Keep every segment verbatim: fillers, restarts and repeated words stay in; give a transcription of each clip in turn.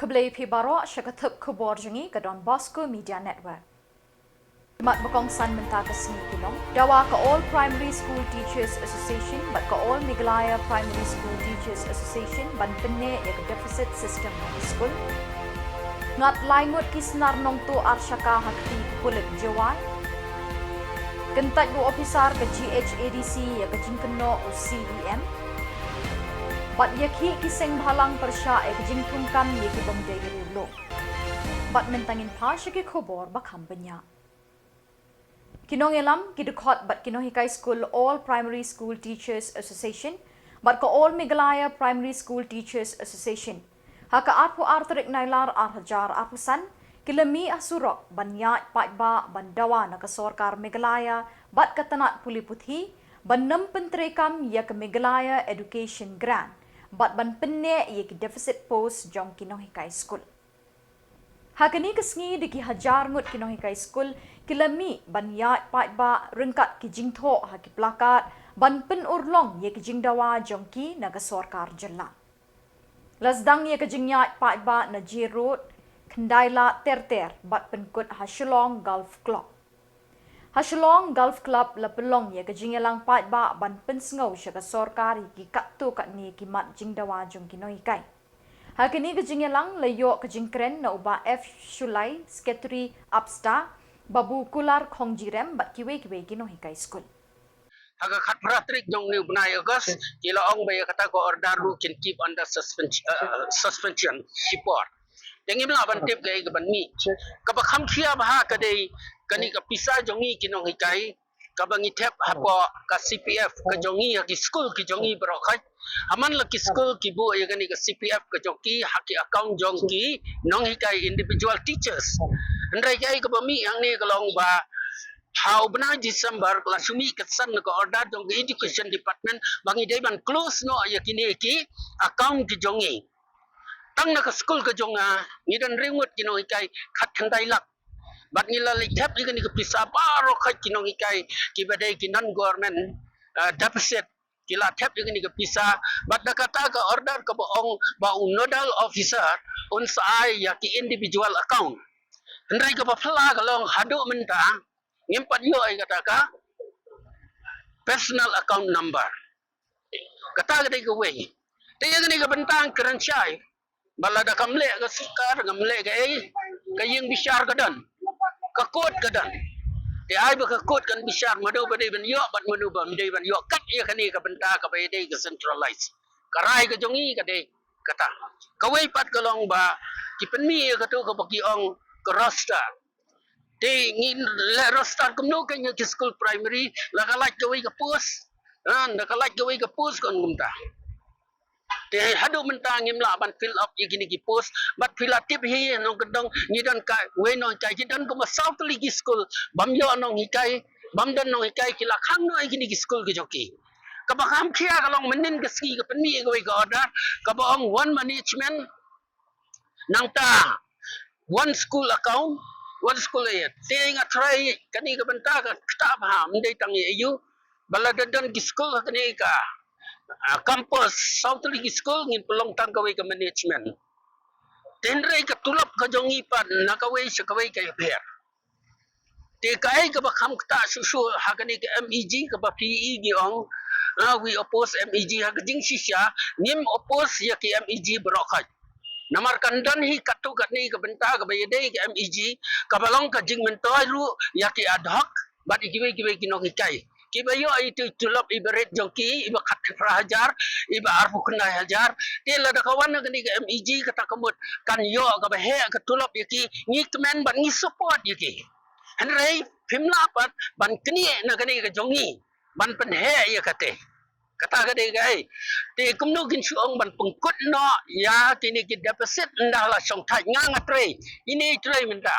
Khublei phi baroh sha ka tip khubor jong ngi ka Don Bosco Media Network. Mat ba kongsan mynta ka sngi ki long. Dawa ka All Primary School Teachers Association bad ka All Meghalaya Primary School Teachers Association ban pynneh ïa ka deficit system ha ki skul. Ngat lai ngut ki snar nongtuh arshaka ha kti ka pulit Jowai. Kyntait u ophisar ka G H A D C ïa ka jingkynnoh u C E M. Bad ïakhih ki seng bhalang pyrshah ïa ka jingthungkam ïa ki bym dei riewlum. Bad mynta ngin phai sha ki khubor ba kham bniah. Ki nongïalam, ki dkhot bad ki nonghikai skul All Primary School Teachers Association bad ka All Meghalaya Primary School Teachers Association, ha ka arphew ar tarik Nailar ar hajar arphew san, ki la mih ha surok ban ïaid paidbah ban dawa na ka sorkar Meghalaya bad ka tnat pule puthi ban nym pyntreikam ïa ka Meghalaya Education Grant bad ban pynneh ïa ki deficit post jong ki nonghikai skul. Ha kane ka sngi da ki hajar ngut ki nonghikai skul ki la mih ban ïaid paidbah ryngkat ki jingthoh ha ki plakat ban pynurlong ïa ki jingdawa jong ki na ka sorkar jylla. La sdang ïa ka jingïaid paidbah na J Road, Khyndai Lad ter ter bad pynkut ha Shillong Golf Club. Ha Shillong Golf Club la pynlong ïa ka jingïalang paidbah ban pynsngew sha ka sorkar ïa ki katto katne ki mat jingdawa jong ki nonghikai. Ha kane ka jingïalang la ïoh ka jingkren na u Bah F Shullai, Secretary APSTA, Babu Kular Khongjirem bad kiwei kiwei ki nonghikai skul. Ha ka khatphra tarik jong une u bnai August, ki la ong ba ïa kata ka order ruh kin keep under suspension, uh, suspension shipor. Te ngim lah ban tip kaei kaban mih. Kaba kham khia bha ka dei kane ka pisa jong ngi ki nonghikai, kaba ngi thep hapoh ka C P F ka jong ngi ha ki skul ki jong ngi baroh khoit. Ha man la ki skul ki buh ïa kane ka C P F ka jong ki ha ki account jong ki nonghikai, individual teachers. Hynrei kaei kaba mih hangne ka long ba ha u bnai December la shu mih ka san ka order jong ka Education Department ba ngi dei ban close noh ïa kine ki account ki jong ngi. Tang na ka skul ka jong nga ngi don hynriew ngut ki nonghikai, khatkhyndai lak. Bad ngi la leit thep ïa kane ka pisa baroh khoit ki nonghikai kiba dei ki non government, uh, deficit, ki la thep ïa kane ka pisa. Bad da kata ka order kaba ong ba u nodal officer un sa ai ïa ki individual account. Hynrei kaba phylla ka long haduh mynta ngim pat ïoh ïa kata ka personal account number. Kata ka dei kawei. Te ïa kane ka bynta nga kren shai ba lada kam leh ka sorkar, kam leh kaei, ka ïing bishar ka don, ka kot ka don. Te ai ba ka kot kan bishar mano ba dei ban ïoh bad mano ba ym dei ban ïoh, kat ïa kane ka bynta kaba ïadei ka centralize. Ka rai ka jong ngi ka dei kata. Kawei pat ka long ba ki pynmih ïa kato kaba ki ong ka roster. Te ngin leh roster kumno kein ha ki skul primary, la ka lait kawei ka post. Ha, la ka lait kawei ka post kumta. Te haduh mynta ngim lah ban fill up ïa kine ki post, bad phi la tip hi nongkyndong ngi don kawei nonghikai, ki don kumba saw tylli ki skul bym ïoh nonghikai, bym don nonghikai, ki la khang noh ïa kine ki skul ki jong ki. Kaba kham khia ka long mynnin ka sngi ka pynmih ïa kawei ka order kaba ong one management, nangta one school account, one school aid. Te nga tharai kane ka bynta ka ktah bha, ym dei tang ïa aiu, ba lada don ki skul ha kane ka, ah, campus, saw tylli ki skul ngin pynlong tang kawei ka management. Te hynrei ka tulop ka jong ngi pat na kawei sha kawei ka ïapher. Te kaei kaba kham ktah shuh shuh ha kane ka M E G kaba phi i ngi ong, ah, we oppose M E G, ha ka jingshisha ngim oppose ïa ki M E G baroh khoit. Namar kan don hi katto katne ka bynta kaba ïadei ka M E G kaba long ka jingmyntoi ruh ïa ki ad hoc bad ïa kiwei kiwei ki nonghikai kiba ïoh ïa ki tulop iba rit jong ki iba khatphra hajar, iba arphew khyndai hajar. Te lada ka wan na kane ka M E G kata ka mut kan ïoh kaba heh ka tulop ïa ki, ngi kmen bad ngi support ïa ki. Hynrei phim lah pat ban knieh na kane ka jong ngi ban pynheh ïa kata. Kata ka dei kaei. Te kumno kin shu ong ban pynkut noh ïa kine ki deficit ynda la shongthait, nga nga trei, ine i trei mynta.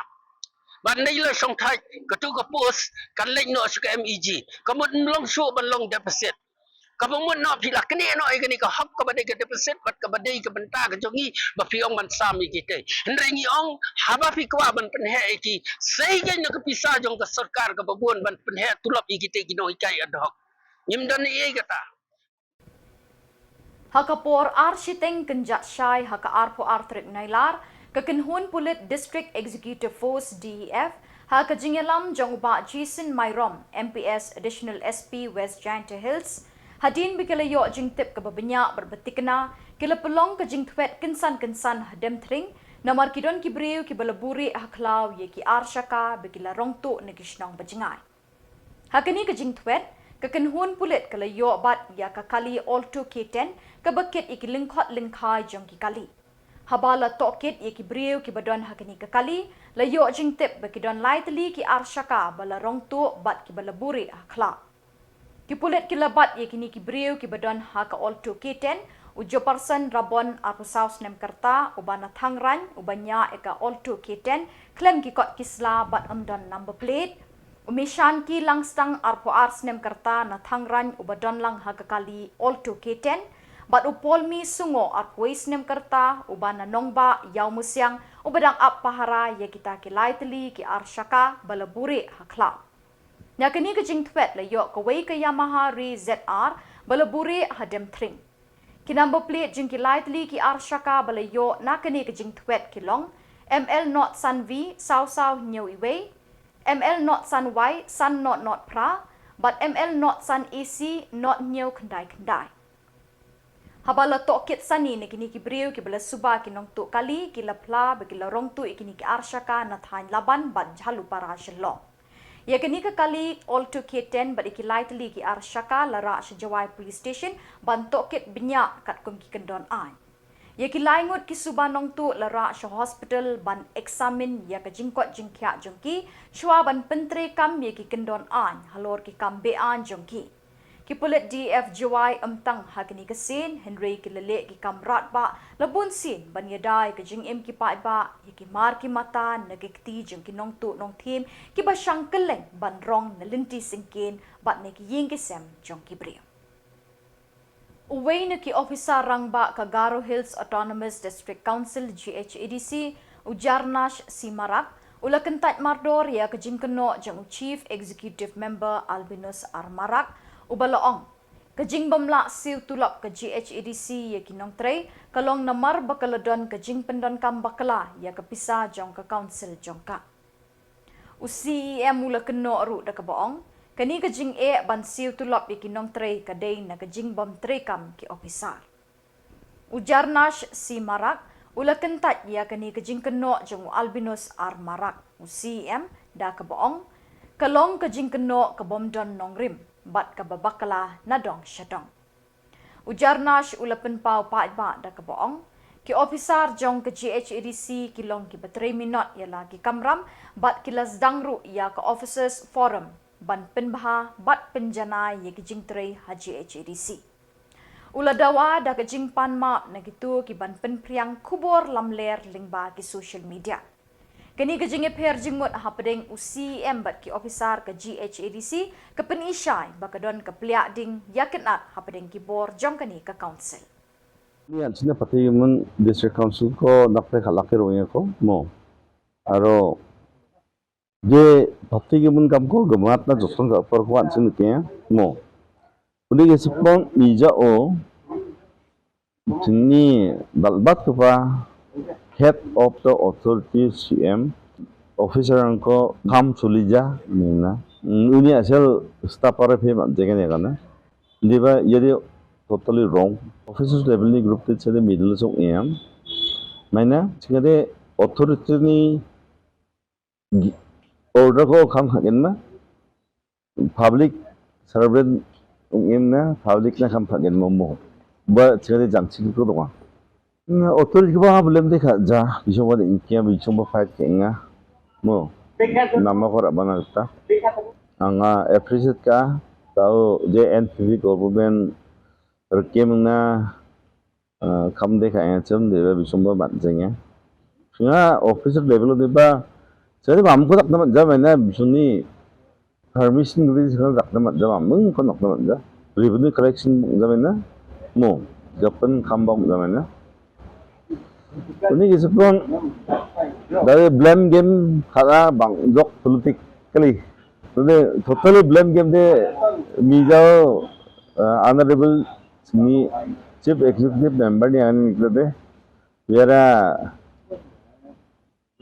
Ban dei la shongthait, katu ka post kan leit noh sha ka M E G. Ka mut ym long shuh ban long deficit. Kaba mut noh phi la knieh noh ïa kane ka hok kaba dei ka deficit bad kaba dei ka bynta ka jong ngi ba phi ong ban sam ïa kite. Hynrei ngi ong haba phi kwah ban pynheh ïa ki, sei kein na ka pisa jong ka sorkar kaba bun ban pynheh tulop ïa kite ki nonghikai ad hoc. Ngim don ei ei kata. Ha ka por ar shiteng kynjat shai ha ka arphew ar tarik Nailar, Ka kynhun pulit District Executive Force, D E F, ha ka jingïalam jong u Bah Jason Myrom, M P S Additional S P West Jaintia Hills, hadien ba ki la ïoh jingtip kaba bniah bad ba thikna, ki la pynlong ka jingthwet kynsan kynsan ha Demthring, namar ki don ki briew kiba la buhrieh ha khlaw ïa ki ar shaka ba ki la rong tuh na ki shnong ba jngai. Ha kane ka jingthwet, ka kynhun pulit ka la ïoh bat ïa ka kali Alto K ten kaba kit ïa ki lyngkhot lyngkhai jong ki kali. Haba la tohkit ïa ki briew kiba don ha kane ka kali, la ïoh jingtip ba ki don lai tylli ki ar shaka ba la rong tuh bad kiba la buhrieh ha khlaw. Ki pulit ki la bat ïa kine ki briew kiba don ha ka Alto K ten, u Joparson Rabon arphew saw snem ka rta, uba na Thangrain, uba ñiah ïa ka Alto K ten khlem ki kot ki sla bad ym don number plate, u Mishanki Langstang arphew ar snem ka rta na Thangrain uba don lang ha ka kali Alto K ten, bad u Polmi Sungo arphew wei snem ka rta uba na Nongbah Ïawmusiang uba dang ap pahara ïa kita ki lai tylli ki ar shaka ba la buhrieh ha khlaw. Na kane ka jingthwet la ïoh kawei ka Yamaha Re Z R ba la buhrieh ha Demthring. Ki number plate jong ki lai tylli ki ar shaka ba la ïoh na kane ka jingthwet ki long M L not san V saw saw hynñiew iwei, M L not san Y san not not phra, bad M L not san A C not hynñiew khyndai khyndai. Haba la tohkit sani na kine ki briew kiba la suba ki nongtuh kali, ki la phla ba ki la rong tuh ïa kine ki ar shaka na thaiñ Laban bad Jhalupara Shillong. Ïa kane ka kali Alto K ten bad ïa ki lai tylli ki ar shaka la rah sha Jowai Police Station ban tohkit bniah katkum ki kyndon aiñ. Ïa ki lai ngut ki suba nongtuh la rah sha hospital ban examine ïa ka jingkoit jingkhiah jong ki, shuwa ban pyntreikam ïa ki kyndon aiñ halor ki kam be-aiñ jong ki. Ki pulit D E F Jowai ym tang ha kane ka sien, hynrei ki la leh ki kam radbah la bun sien ban ïada ïa ka jingim ki paidbah, ïa ki mar ki mata na ki kti jong ki nongtuh nongthim kiba shang kylleng ban rong na lynti syngkien bad na ki ïing ki sem jong ki briew. Uwei na ki ophisar rangbah ka Garo Hills Autonomous District Council, G H A D C, u Jarnash C Marak, u la kyntait mardor ïa ka jingkynnoh jong u Chief Executive Member Albinus R Marak, uba la ong, ka jingbym lah siew tulop ka G H A D C ïa ki nongtrei ka long namar ba ka la don ka jingpyndonkam bakla ïa ka pisa jong ka council jong ka. U C E M u la kynnoh ruh da kaba ong, kane ka jingeh ban siew tulop ïa ki nongtrei ka dei na ka jingbym treikam ki ophisar. U Jarnash C Marak u la kyntait ïa kane ka jingkynnoh jong u Albinus R Marak, u C E M, da kaba ong, ka long ka jingkynnoh kabym don nongrim bad kaba bakla na dong sha dong. U Jarnash u la pynpaw paidbah da kaba ong, ki ophisar jong ka G H A D C ki long kiba trei minot ïa la ki kamram bad ki la sdang ruh ïa ka Officers Forum ban pynbha bad pynjanai ïa ki jingtrei ha G H A D C. U la dawa da ka jingpan map na kito kiban pynphriang khubor lamler lyngba ki social media. Kane ka jingïapher jingmut hapdeng u C E M bad ki ophisar ka G H A D C ka pyni shai ba ka don ka pliah ding ïa kynat hapdeng ki bor jong kane ka council. Ni an sina pati mun District Council ko nak te khalak ki rong ko mo. Aro je pati ki mun kam ko gamat na jotong ka por ko an sina ke mo. Uni ke sipon ni ja o. Tini dalbat kepa head of the authority C M, officer ko kam sulija nina. Uni asal staff are phe man jegen ya kana. Diba yadi totally wrong. Officers level ni group te chede middle song em. Maina chingade authority ni order ko kam hagen ma. Public servant ung im na public na kam hagen mo mo. Ba chingade jang ching ko dong. Na authority ba ha belum de kha ja bisong ba de inkia bisong ba fight ke nga. Mo. Nama ko rabana ta. Anga appreciate ka tau J N P V government rekem na kam de ka eng chum de ba bisum ba mat jeng ya. Nga officer level de ba sari bam ko tak na mat jam na bisum ni permission gri sari tak na mat jam mung ko nak na mat jam. Revenue collection jam na mo japan kam bam jam na. Uni ki sepon dari blame game kara bang jok politically. Totally blame game de mijao honorable ni chief executive member ni ani niklo de. Biara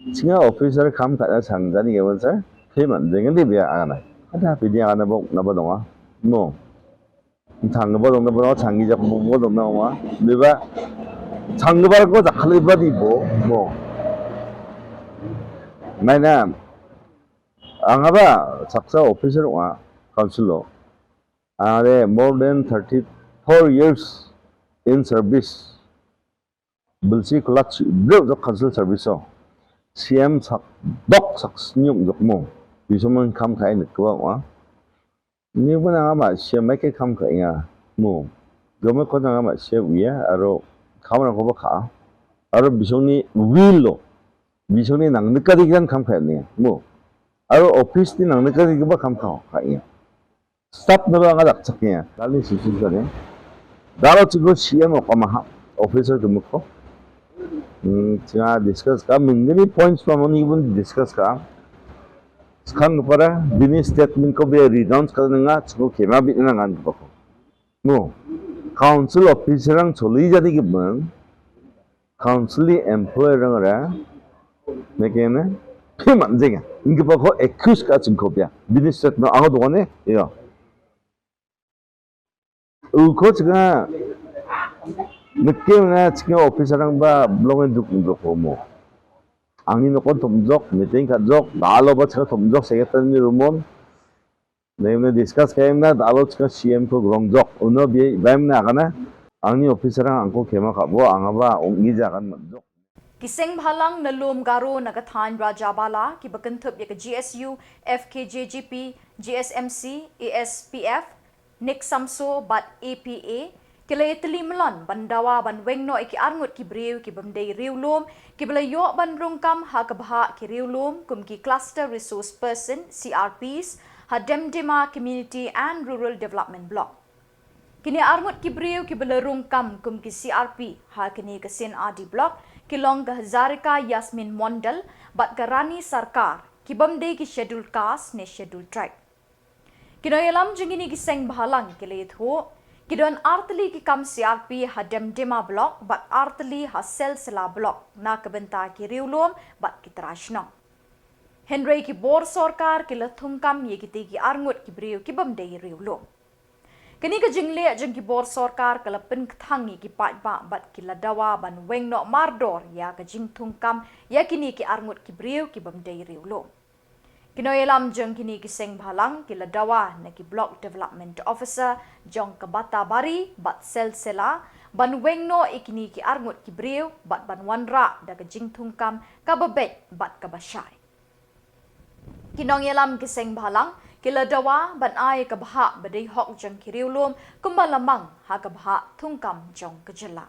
Chinga officer kam ka da sang jani ke ban sir. Payment dengan di biya ana. Ada pidi ana bok na ba donga. Mo. Thang ba dong na ba thang gi jak mo dong na wa. Di ba. Thang ba ko jak khali ba di bo. Mo. Mai na. Anga ba saksa officer wa council lo. Are more than thirty-four years in service. Bilsi kulat breu jok council service o. C M sak dok sak snyuk jok mo. Bisoman kam kai ne kwa wa. Ni pun anga ma C M mai ke kam kai nga mo. Gome ko anga ma C M iya aro kam na ko ba ka. Aro bisong ni will lo. Bisong ni nang nikari kan kam kai ni mo. Aro office ni nang nikari ke ba kam ka kai nga. Stop na ba nga dak chak nia. Kali susu sa nia. Dalo chigo C M o kama ha. Officer ke muko. Hmm, chinga discuss ka mingni points pa mani pun discuss ka. Sekarang kepada bini statement ko be renounce ka nga chigo kema bi na ngan ko. No. Council officer ang choli jadi ke bang. Council employee rang ra. Mekene. Phi man jinga. Ingi pa ko accuse ka ching ko pia. Bini statement ang do ne. Yo. U ko chinga. Mekene chinga officer rang ba blong duk duk mo. Angni no kon tum jok, meeting ka jok, dalo ba chinga tum jok, secretary ni rumon. Nai mna discuss kai mna dalo chika C M ko grong jok. Uno bi bai mna kana. Angni officer ang ko kema ka bo anga ba ong gi jakan mat jok. Ki seng bhalang na lum Garo na ka thaiñ Rajabala ki ba kynthup ïa ka G S U, F K J G P, G S M C, A S P F, Nick Samso bad A P A, ki la ïatylli mlon ban dawa ban weng noh ïa ki arngut ki briew ki bym dei riewlum, ki ba la ïoh ban rung kam ha ka bhah ki riewlum kum ki Cluster Resource Person, C R Ps, ha Demdema Community and Rural Development Block. Kine arngut ki briew ki ba la rung kam kum ki C R P ha kine ka C R D Block, ki long ka Hazarika Yasmin Mondal bad ka Rani Sarkar, ki bym dei ki Scheduled Caste ne Scheduled Tribe. Ki nongïalam jong kine ki seng bhalang ki la ïathuh, ki don artylli ki kam C R P ha Demdema Block bad artylli ha Silsila Block na ka bynta ki riewlum bad ki trai shnong. Hynrei ki bor sorkar ki la thung kam ïa kite ki arngut ki briew ki bym dei riewlum. Kane ka jingleh jong ki bor sorkar ka la pynkthang ïa ki paidbah bad ki la dawa ban weng noh mardor ïa ka jingthung kam ïa kine ki arngut ki briew ki bym dei riewlum. Ki nongïalam jong kine ki seng bhalang ki la dawa na ki Block Development Officer jong ka Batabari bad Silsila ban weng noh ïa kine ki arngut ki briew bad ban wanrah da ka jingthung kam ka ba beit bad ka ba shai. Ki nongïalam ki seng bhalang ki la dawa ban ai ka bhah ba dei hok jong ki riewlum kumba la mang ha ka bhah thung kam jong ka jylla.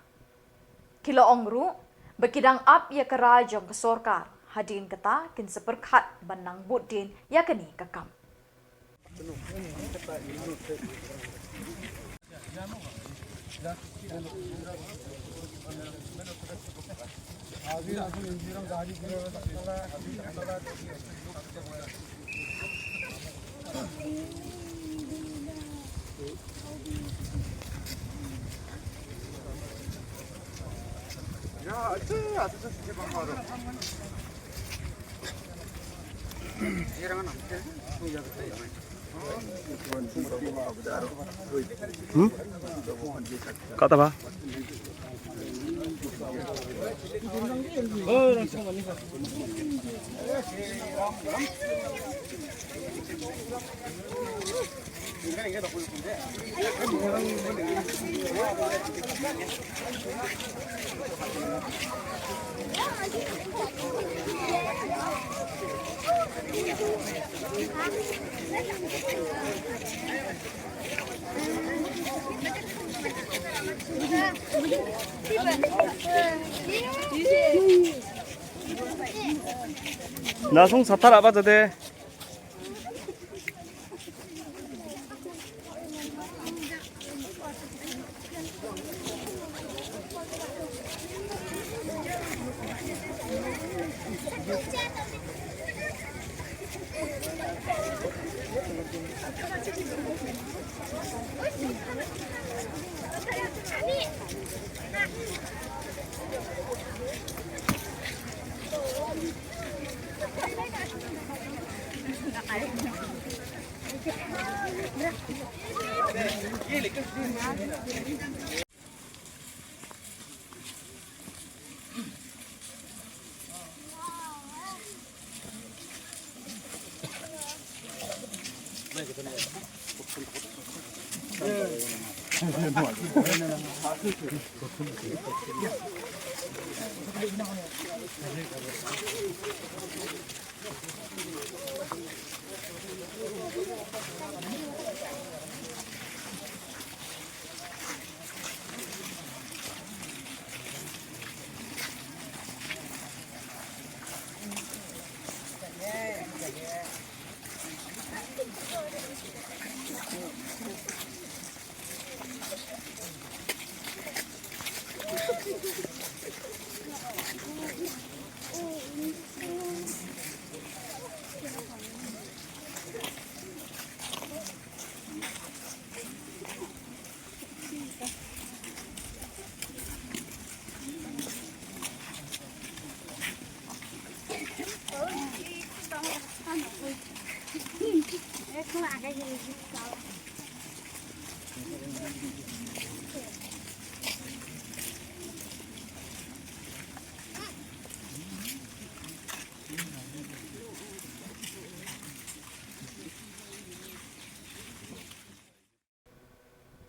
Ki la ong ruh ba ki dang ap ïa ka rai jong ka sorkar, hadien kata kin sa pyrkhat ban nang bud dien ïa kane ka kam. Hmm? Kata ba? Na sung satar apa tadi?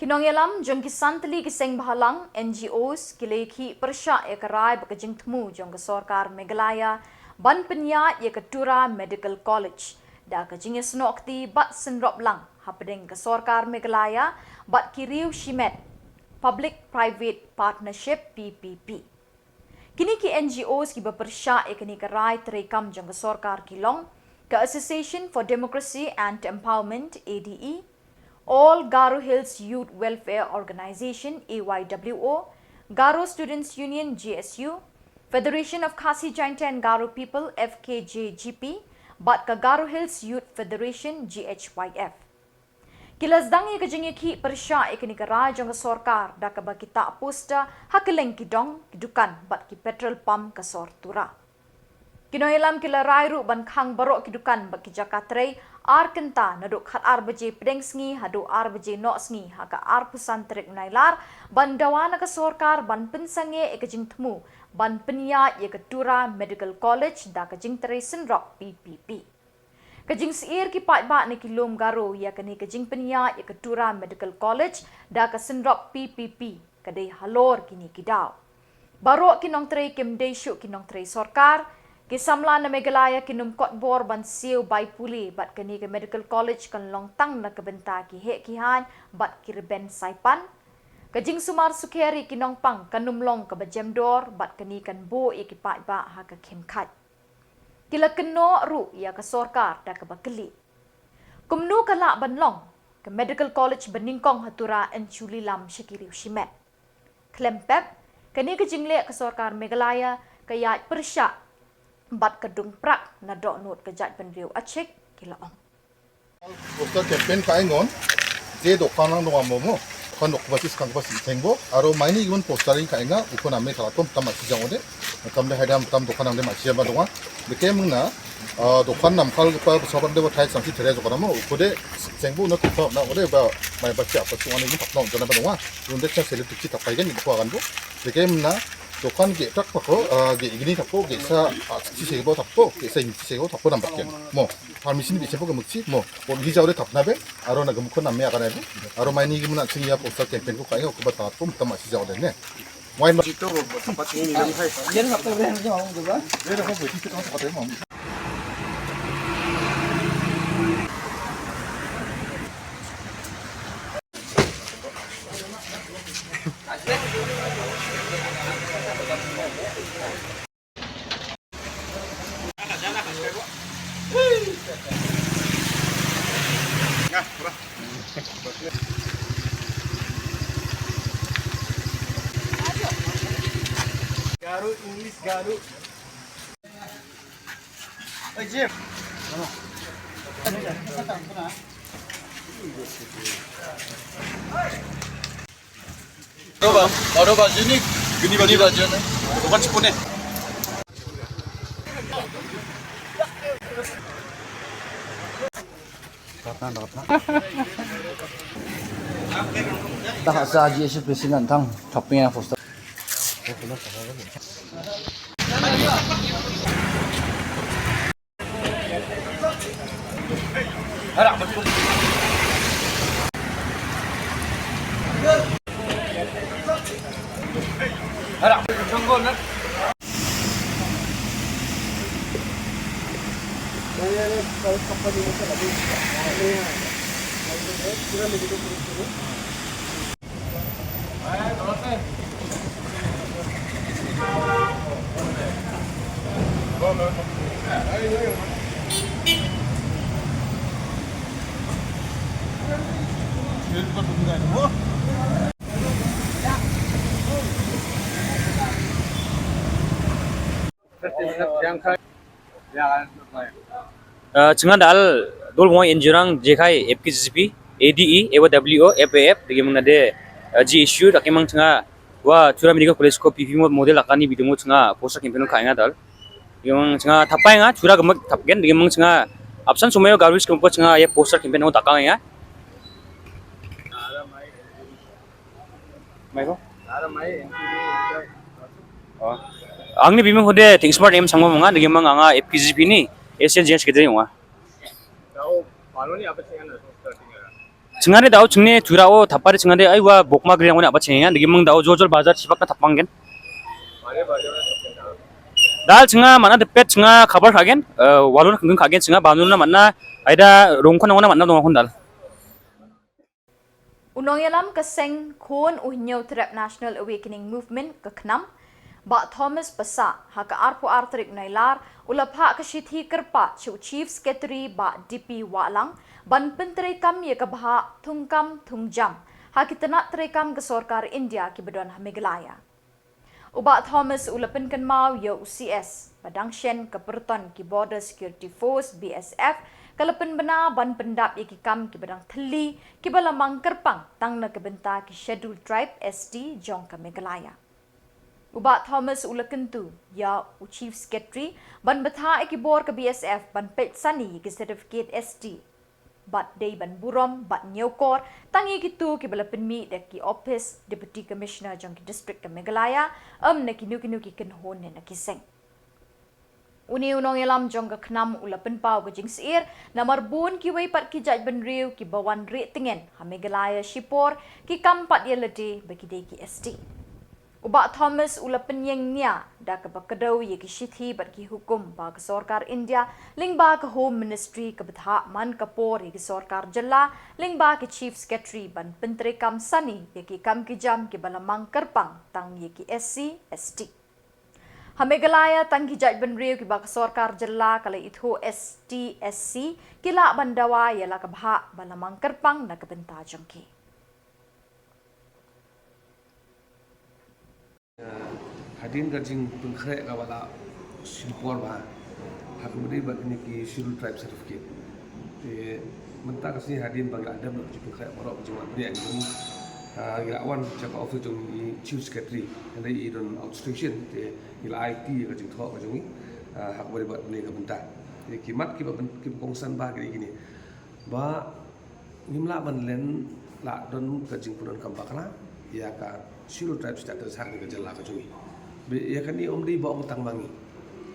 Ki nongïalam jong ki san tylli ki seng bhalang, N G Os, ki la ïakhih pyrshah ïa ka rai bad ka jingthmu jong ka sorkar Meghalaya ban pynïaid ïa ka Tura Medical College da ka jingïasnoh kti bad synrop lang hapdeng ka sorkar Meghalaya bad ki riew shimet, Public Private Partnership, P P P. Kine ki N G Os kiba pyrshah ïa kane ka rai treikam jong ka sorkar ki long ka Association for Democracy and Empowerment, A D E, All Garo Hills Youth Welfare Organisation, A Y W O, Garo Students Union, G S U, Federation of Khasi Jaintia and Garo People, F K J G P, bad ka Garo Hills Youth Federation, G H Y F. Ki la sdang ïa ka jingïakhih pyrshah ïa kane ka rai jong ka sorkar da kaba ki tah poster ha kylleng ki dong, ki dukan bad ki petrol pump ka sor Tura. Ki nongïalam ki la rai ruh ban khang baroh ki dukan bad ki jaka trei ar kynta naduh khatar baje pdeng sngi haduh ar baje noh sngi ha ka arphew san tarik u Nailar ban dawa na ka sorkar ban pynsangeh ïa ka jingthmu ban pynïaid ïa ka Tura Medical College da ka jingtrei synrop P P P. Ka jingsyier ki paidbah ne ki lum Garo ïa kane ka jingpynïaid ïa ka Tura Medical College da ka synrop P P P ka dei halor kine ki daw. Baroh ki nongtrei kim dei shuh ki nongtrei sorkar, ki samla na Meghalaya kin ym kot bor ban siew bai pule bad kane ka medical college kan long tang na ka bynta ki heh ki haiñ bad ki rben saipan. Ka jingsumar sukher ïa ki nongpang kan ym long kaba jem dor bad kane kan buh ïa ki paidbah ha ka khim khait. Ki la kynnoh ruh ïa ka sorkar da kaba kylli, kumno ka lah ban long ka medical college ba nyngkong ha Tura yn shu lilam sha ki riew shimet. Khlem pep, kane ka jingleh ka sorkar Meghalaya ka ïaid pyrshah bad ka dung prah na dohnud ka jaitbynriew achik, ki la ong. Poster campaign ka aingon, je dokan nang dong mo, dokan dok ba sis kang ba sis tengbo, aro maini gun poster ing ka inga, uko name kala tom tam sis jang ode, tam de haidam tam dokan nang de ma sis jang ba donga. Deke mengna, ah, dokan nam kal ba sobat de ba thai samsi tere dokan mo, uko de tengbo na kupa na ode ba mai ba sia pa sungan ing tap nong jana ba donga. Unde cha sele tuchi tapai kan ni ko agan bo. Deke mengna, dokan ge tak pako, ah, ge igni tako, ge sa, ah, si sego tako, ge sa ing si sego tako nam bakken. Mo. Permission bi chepo ke mukchi mo. Pon gi jaw de thap na be. Aro na gemukon na me akan ai be. Aro maini gi muna ching ya poster campaign ko kayo ko bata pum tama si jaw de ne. Wai ma. Chito bo thap ching ni lam hai. Yen thap to re jo ong ba. Re ko bo chito thap to mo. Garo, English, Garo. Hey, Jim. Baru ba, baru ba jini, gini ba jini. Bukan sepuluh. Ta ha sa G S U president tang thapnya poster. Uh, chynga da al dul ngoi enjurang jekai F K G C P, A D E, ewa W O, F A F, dagi mang nade, uh, G S U, dagi mang chynga wa Tura Medical College ko P V model akani bidungo chynga poster campaign ka nga dal. Dagi mang chynga thapai nga Tura gemek thapgen, dagi mang chynga absent sumayo garbage ko chynga ya poster campaign o takang ya. Mai ko? Oh. Angni bimang hode thing smart em sangma manga dagi mang anga F K G P ni S L J secretary manga. Chynga ne dau chyngne Tura o thapar chynga de ai wa bokma griang wana ba chynga dagi mang dau jol jol bazar chipak na thapang gen. Dal chynga mana de pet chynga khabar khagen, eh, walun khagen khagen chynga banun na mana aida rongkon wana mana dong dal. U nongïalam ka seng khun u Hynñiewtrep National Awakening Movement ka KHNAM, Bah Thomas Passah, ha ka arphew ar tarik Nailar, u la phah ka shithi kyrpad sha u Chief Secretary Bah D P Wahlang, ban pyntreikam ïa ka bhah thungkam thungjam ha ki tnat treikam ka sorkar India kiba don ha Meghalaya. U Bah Thomas u la pynkynmaw ïa u C S ba dang shen ka pyrton ki Border Security Force, B S F, ka la pynbna ban pyndap ïa ki kam kiba dang thylli kiba la mang kyrpang tang na ka bynta ki Scheduled Tribe, S T, jong ka Meghalaya. U Bah Thomas u la kyntu ïa u Chief Secretary ban bthah ïa ki bor ka B S F ban peit sani ïa ki certificate S T. Bad dei ban burom bad ñiewkor tang ïa kito kiba la pynmih da ki ophis Deputy Commissioner jong ki district ka Meghalaya, em na kino kino ki kynhun ne na ki seng. Une u nongïalam jong ka KHNAM u la pynpaw ka jingsyier namar bun kiwei pat ki jaitbynriew kiba wan rieh tngen ha Meghalaya shipor ki kam pat ïalade ba ki dei ki S T. U Bah Thomas u la pynïeng nia da kaba kdew ïa ki shithi bad ki hukum ba ka sorkar India lyngba ka Home Ministry ka bthah man ka por ïa ki sorkar jylla lyngba ki Chief Secretary ban pyntreikam sani ïa ki kam ki jam kiba la mang kyrpang tang ïa ki S C, S T. Ha Meghalaya tang ki jaitbynriew kiba ka sorkar jylla ka la ithuh S T, S C ki lah ban dawa ïa la ka bhah ba la mang kyrpang na ka bynta jong ki. Hadien ka jingpynkhreh kaba la shim por bha ha kaba ïadei bad kine ki Scheduled Tribe certificate. Te mynta ka sngi hadien ba ngi la dep noh ka jingpynkhreh baroh ka jingwan bniah jong ngi, ah, ngi la wan sha ka office jong i Chief Secretary, hynrei i don outstation, te ngi la aiti ïa ka jingthoh ka jong i, ah, ha kaba ïadei bad kane ka bynta. Te ki mat kiba byn-, kiba kongsan bha ki dei kine. Ba ngim lah ban len, lah don ka jingpyndonkam bakla ïa ka Scheduled Tribe status ha kane ka jylla ka jong ngi. Ba ïa kane ym dei ba ong tang ma ngi.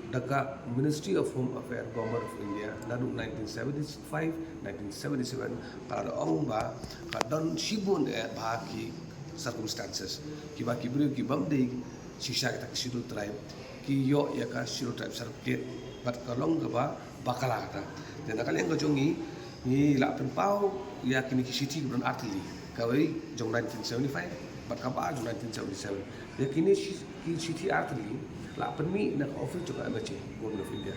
Da ka Ministry of Home Affairs, Government of India, naduh nineteen seventy-five, nineteen seventy-seven, ka la ong ba ka don shibun eh bha ki circumstances kiba ki briew ki bym dei shisha kita ki Scheduled Tribe ki ïoh ïa ka Scheduled Tribe certificate, bad ka long kaba bakla kata. Te na ka liang ka jong ngi, ngi la pynpaw ïa kine ki shithi kiba don artylli, kawei jong nineteen seventy-five bad kaba ar jong nineteen seventy-seven. Ïa kine shi-, ki shithi artylli la pynmih na ka office jong ka M H A, Government of India,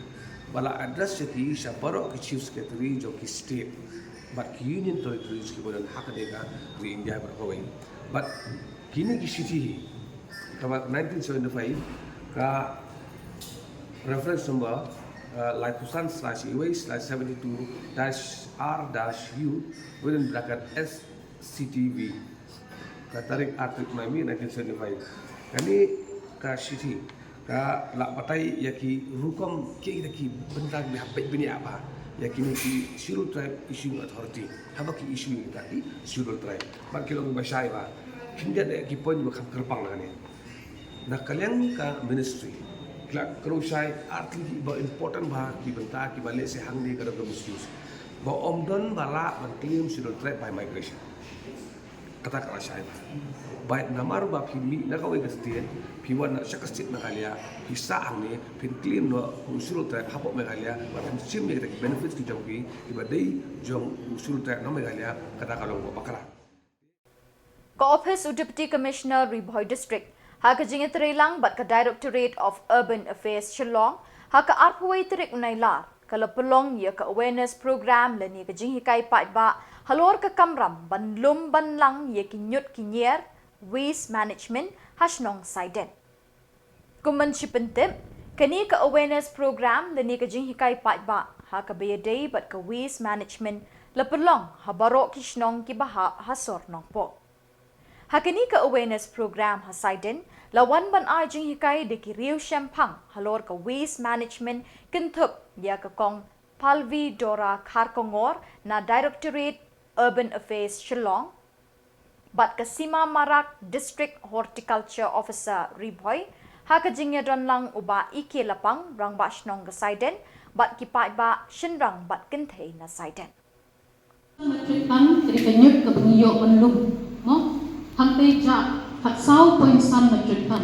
ba la address ïa ki sha baroh ki Chief Secretary jong ki state bad ki Union Territories kiba don ha kane ka ri India baroh kawei. Bad kine ki shithi hi, kaba nineteen seventy-five, ka reference number, uh, laiphew san slash A Y slash seventy-two dash R dash U within bracket S C T V, ka tarik ar tarik Naiwieng nineteen seventy-five. Kane ka shithi ka la batai ïa ki rukom ki, ki bynta kiba hap peit bniah bha. Ïa kine ki Scheduled Tribe Issuing Authority, haba ki issue ïa kita ki Scheduled Tribe, bad ki long ba shai ba khyndiat ïa ki point ba kham kyrpang na kane. Na ka liang ka ministry, ki la kynnoh shai ar tylli kiba important bha, ki bynta kiba lehse hangne ka don ka misuse, ba ym don ba lah ban claim Scheduled Tribe by migration. Kata ka la shai ba, ba namar ba phi mih na kawei ka state, phi wan na sha ka state Meghalaya, phi sah hangne, phin claim noh kum Scheduled Tribe hapoh Meghalaya, ba phin shim ïa kita ki benefits ki jong phi kiba dei jong u Scheduled Tribe na Meghalaya. Kata ka long kaba bakla. Ka Office u Deputy Commissioner Ri Bhoi District, ha ka jingïatreilang bad ka Directorate of Urban Affairs Shillong, ha ka arphew wei tarik u Nailar, ka la pynlong ïa ka awareness program lane ka jinghikai paidbah halor ka kamram ban lum ban lang ïa ki ñiut ki ñier, waste management, ha shnong Saiden. Kum ban shu pyntip, kane ka awareness program lane ka jinghikai paidbah ha kaba ïadei bad ka waste management la pynlong ha baroh ki shnong kiba hap ha sor Nongpoh. Ha kane ka awareness program ha Saiden, la wan ban ai jinghikai da ki riewshemphang halor ka waste management, kynthup ïa ka Kong Palvi Dora Kharkongor na Directorate Urban Affairs Shillong, bad ka Sima Marak, District Horticulture Officer Ri Bhoi, ha ka jingïadonlang u Bah E K Lapang, Rangbah Shnong ka Saiden, bad ki paidbah shynrang bad kynthei na Saiden. Metric ton, ka dei ka ñiut kaba ngi ïoh ban lum, mo? Hangtei jia, khatsaw point san metric ton.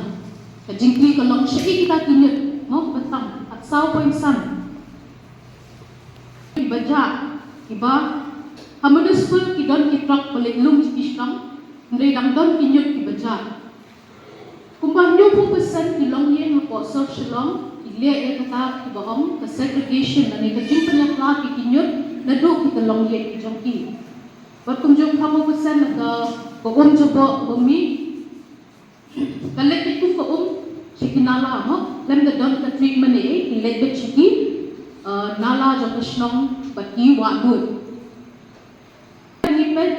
Ka jingkylli ka long shaei kita ki ñiut, mo? Ba tam, khatsaw point san. Kiba jia, kiba, ha municipal ki don ki truck ba leit lum sha ki shnong, hynrei dang don ki ñiut kiba jia. Kumba hynñiewphew percent ki longïing hapoh sor Shillong ki leh ïa kata kaba ong ka segregation, lane ka jingpynïakhlad ïa ki ñiut naduh kita longïing ki jong ki. Bad kumjuh phraphew percent na ka, ka um jaboh ba mih, ka leit beit kum ka um sha ki nala, mo, khlem da don ka treatment ei ei, ki leit beit sha ki, eh, nala jong ka shnong bad ki wah dud. Ngi peit,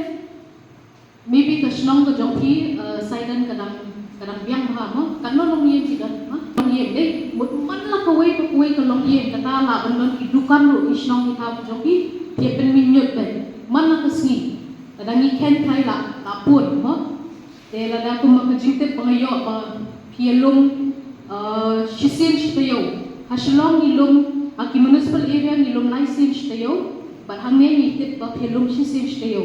maybe ka shnong ka jong phi, eh, Saiden ka dang, ka dang biang bha, mo? Katno longïing ki don, ha? Longïing, dei, mut man la kawei pa kawei ka longïing, kata lah ban don ki dukan ruh, ki shnong ki thaw ki jong phi, phi ïa pynmih ñiut beit man la ka sngi. Lada ngi kheiñ phai la, la pun, mo? Te lada kum ka jingtip ba nga ïoh ba phi ïa lum, eh, shisien shi taïew. Ha Shillong ngi lum, ha ki municipal area ngi lum lai sien shi taïew, bad hangne ngi tip ba phi ïa lum shisien shi taïew.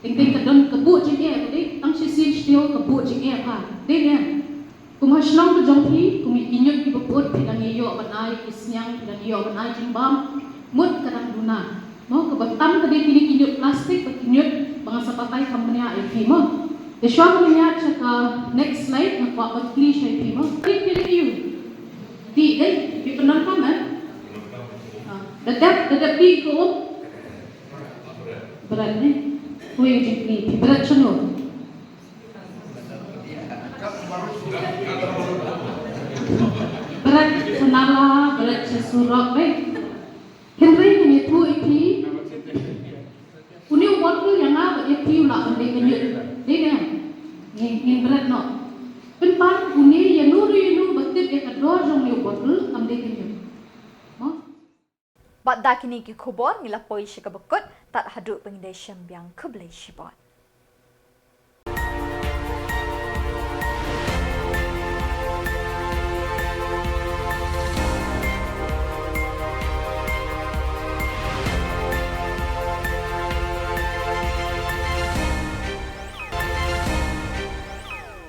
Teng teng ka don ka buh jingeh, ka dei tang shisien shi taïew ka buh jingeh ha. Dei ne? Kum ha shnong ka jong phi, kum ïa ki ñiut kiba put, phi dang ïoh ban ai ki sniang, phi dang ïoh ban ai jingbam, mut ka dang duna. Mo, kaba tam ka dei kine ki ñiut plastik bad ki ñiut ba nga sa batai kham bniah ïa phi, mo. Te shuwa ban ïaid sha ka next slide, nga kwah ban kylli sha ïa phi, mo. Phi, phi dei aïu? Dih, dei? Phi pyndonkam, eh? Ah, da dep, da dep dih ka um? Bret ne? Kawei ka jingkylli, phi bret shano? Bret sha nala, bret sha surok, dei? Hynrei ngan ïathuh ïa phi, une u bottle ïa nga bad ïa phi u lah ban dei ka ñiut. Dei ne? Ngin, ngin bret noh. Pynban une ïano ruh ïano ba tip ïa ka dor jong une u bottle kam dei ka ñiut. Mo? Bad da kine ki khubor ngi la poi sha kaba kut, tad haduh ba ngin ïashem biang, khublei shibun.